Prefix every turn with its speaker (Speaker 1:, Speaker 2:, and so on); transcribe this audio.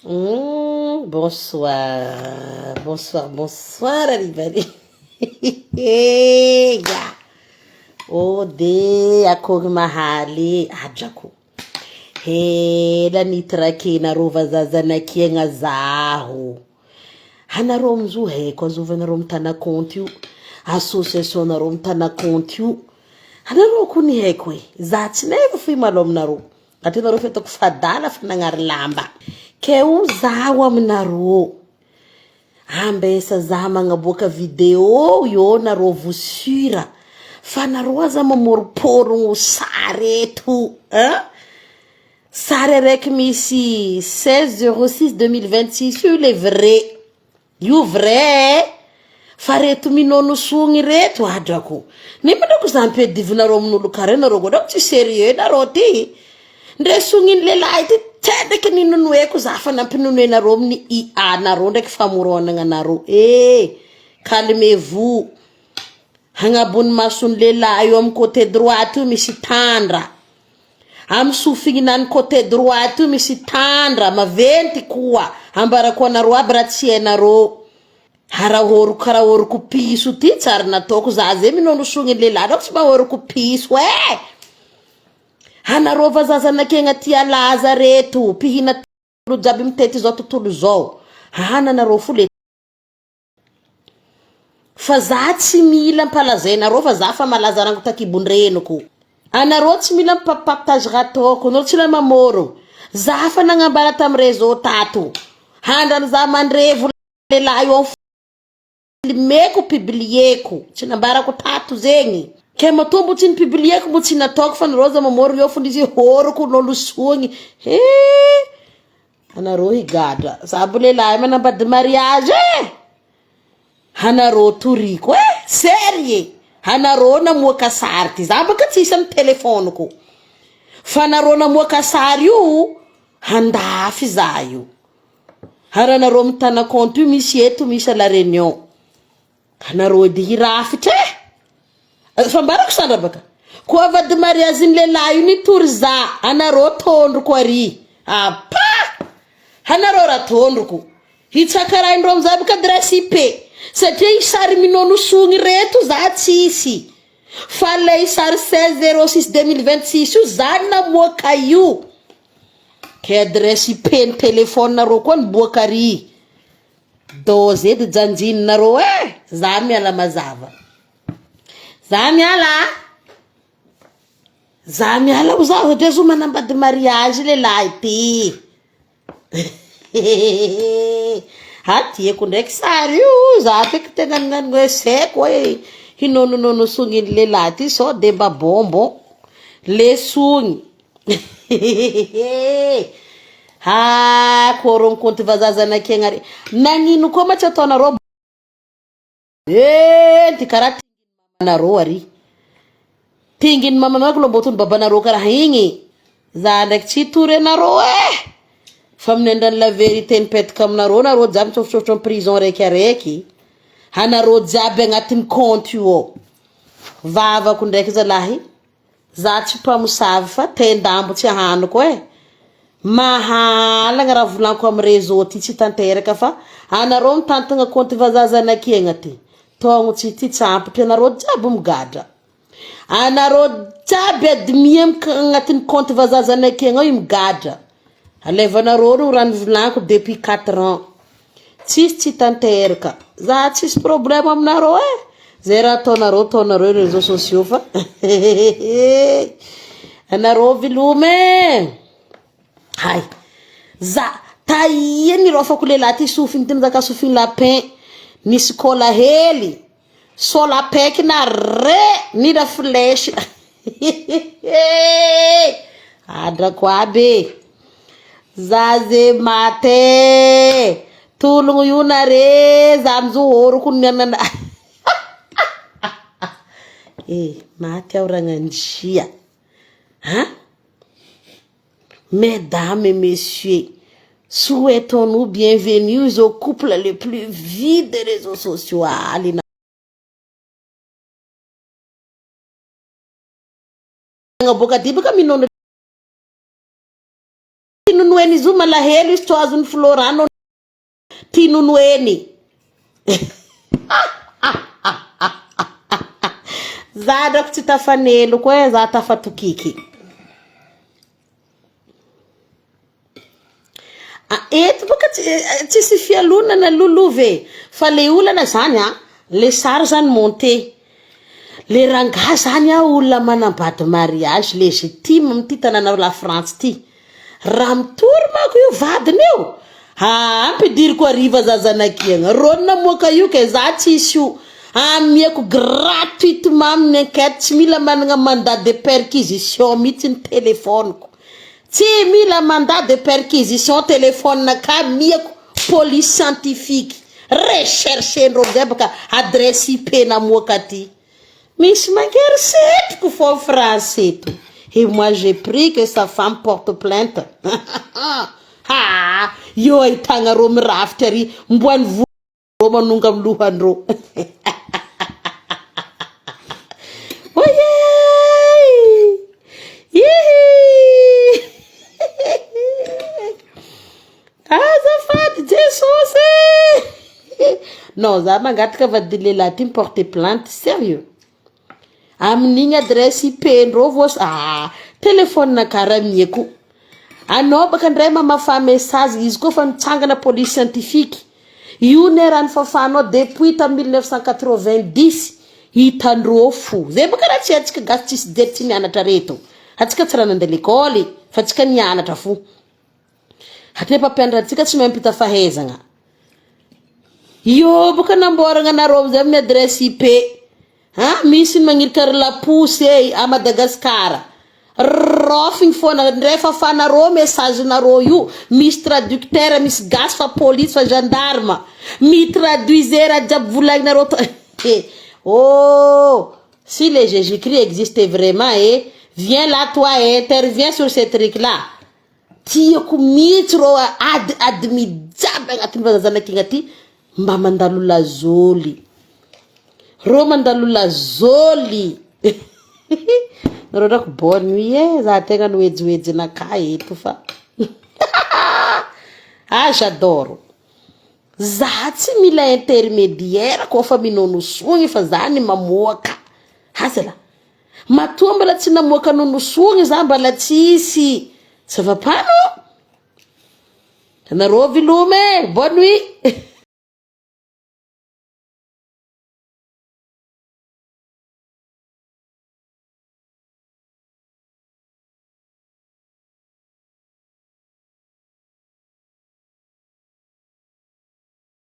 Speaker 1: Hum, bonsoir, bonsoir, bonsoir Arivary. Ya. Oh de akory mahaly adrako. Hela nitrakenareo vazaha zanakiagna zaho. Anareo amizao haiko azovanareo mitana compte io, association nareo mitana compte io. Anareo ko ny haiko e. Za tsy naivo fo malo aminareo. Satria nareo f'hitako f'adala fa nagnary lamba. Ke ho zaho aminareo. Ambesa za magnaboaka video eo nareo vo sura fa nareo aza mamoroporogno sary eto hein. Sary araiky misy 16 06 2026 io le vrai. Io vrai eh! Fa reto minono sogny reto adrako. Nefa drako za ampiadivinareo amin'olo kare nareo koa drako tsy sérieux nareo ty. Ndre sogniny lehilahy ty tendriky ninonoeko za fa nampinonoenareo amin'ny IA nareo ndraiky famoronagna nareo. Eh! Calmez vous. Agnabon'ny mason'ny lehilahy io amin'ny côté droite io misy tandra. Amin'ny sofignina côté droite io misy tandra maventy koa. Ambarako anareo aby raha tsy hainareo. Harahoroko karahoroko piso ty tsary nataoko za zay minono sogniny lehilahy drako tsy mahoroko piso eh! Anareo vazaha zanakegna tia laza reto mpihina olo jiaby mitety zao tontolo zao. Ananareo fo le Fa za tsy mila mpalazainareo fa za fa malaza rango takibon-dreniko. Anareo tsy mila mipapipapitage raha ataoko, anareo tsy mila mamôrogno. Za fa nagnambara tamy réseau tato. Handrany za mandrevo lehilahy io filmeko publieko. Tsy nambarako tato zegny. Ke matoa mbo tsy nipublieko mbo tsy nataoko fa nareo aza mamôrogno eo fony izy hôroko nolosoigny. He! Anareo higadra. Za mbo lehilahy manambady mariage e! Anareo toriko e! Sérieux! Anareo namoaka sary ty. Za baka tsisy amy telephone-ko. Fa anareo namoaka sary io, andafy za io. Ary anareo mitana compte io misy eto misy à la réunion. Anareo edy hirafitra e! Fa ambarako sandra baka. Koa vady mariazin'ny lehilahy io nitory za, anareo tondroko ary. Apa! Anareo raha tondroko. Hitsakaraindreo amizay baka adresse IP. Satria i sary minono sogny reto za tsisy. Fa lay sary 16 06 2026 io za namoaka io. Ke adresse IP ny téléphone nareo koa niboaka ary. Dose edy janjininareo eh! Za miala mazava. Za miala. Za miala ho za satria zo manambady mariage lehilahy ty. Ha tiako ndraiky sary io, za feky tegna nanoeseko hoe hinononono sogniny lehilahy ty sao de mba bonbon le sogny. Ha kôrogno konty vazaha zanak'aigna re. Nagnino koa ma tsy ataonareo Enty karaha tingin'ny mamanareo ary. Tingin'ny mamanareo ko lomboton'ny babanareo karaha igny. Za ndraiky tsy hitory anareo eh. Fa amin'ny andran'ny la vérité nipetaka aminareo nareo jiaby mitsofotsofotra en prison araiky araiky. Anareo jiaby agnatin'ny compte io ao. Vavako ndraiky zalahy. Za tsy mpamosavy fa tendambo tsy ahaniko eh. Mahalagna raha volaniko amy réseau ty tsy tanteraka fa anareo mitantagna compte vazaha zanakiagna ty. Taogno tsy ty tsy ampitry anareo jiaby migadra. Anareo jiaby admis agnatin'ny compte vazaha zanakiagna ao io migadra. Alevanareo ro raha nivolaniko depuis 4 ans. Tsisy tsy tanteraka. Za tsisy problème aminareo eh. Zay raha ataonareo ataonareo réseaux sociaux fa anareo veloma eh. Hay. Za taia niraofako lehilahy ty sofiny ty nizaka sofiny lapin. Nisy cola hely. Sola peky na re nila flèche. Adrako aby e. Za ze maty e. Tologno io nare za amizao oroko ny anana. Eh, maty aho ragnandria. Hein? Mesdames et messieurs, souhaitons-nous bienvenue au couple le plus vide des réseaux sociaux. Alina. Nagnaboaka ty baka minono. nonoeny izy io malahelo izy tsy azon'i Flora no tia nonoeny. Za drako tsy tafaneloko e, za tafatokiky. Ah, eto boka eh, tsisy fialonana lolova e fa le olana zany a le sary zany monté le rangahy zany a olona manambady mariage légitime amin'ity tanàna la Frantsa ty raha mitory manko io vadiny io ha ampidiriko hariva za zanakiagna rô namoaka io ke za tsisy io amiako gratuitement amin'ny enquête tsy mila managna mandat de perquisition mihitsy ny telefoniko Tsy mila mandat de perquisition téléphone ka miako police scientifique rechercher ndreo amizay baka adresse IP namoaka aty misy mangery setriko fô France eto et moi j'ai pris que sa femme porte plainte haa eo ahitagna reo mirafitra ary mboany Rô manonga amin'ny lohan-drô. Oye! Ihi! Azafady Jesosy! Non, za mangataka vadin'ny lehilahy ty mi-porter plainte, sérieux. Amin'igny adresse IP ndrô vao ah, téléphone kara mieko. Anao baka ndray mamafa message izy koa fa nitsangana police scientifique. Io ne raha nifafanao depuis tam 1990 hitandrô fo. Zay baka raha tsy antsika gasy tsisy jery tsy nianatra reto. Antsika tsy raha nandeha lekôly fa antsika nianatra fo. Hatria mpampianatra antsika tsy mahay mampita fahaizagna. Io boka namboaragna anareo amizay amin'ny adresse IP. Ha misy ny magnirika ry laposy e a Madagascar. Raofigny foana ndray fafanareo message nareo io misy traducteur misy gasy fa police fa gendarme mi traduise raha jiaby volagninareo to oh si le Jésus Christ existe vraiment eh viens là toi et interviens sur ce truc là Tiako mihitsy rô ady ady mijaby agnatin'ny vazazanak'igny aty mba mandalo lazoly rô mandalo lazoly nareo ndraiky bonne nuit e za tegna nohejohejinakahy eto fa ah j'adore za tsy mila intermediaire koa fa minono soigny fa za ny mamoaka asa lah Matoa mbola tsy namoaka nono soigny za mbala tsisy ça va pas non? Anareo veloma e, bonne nuit.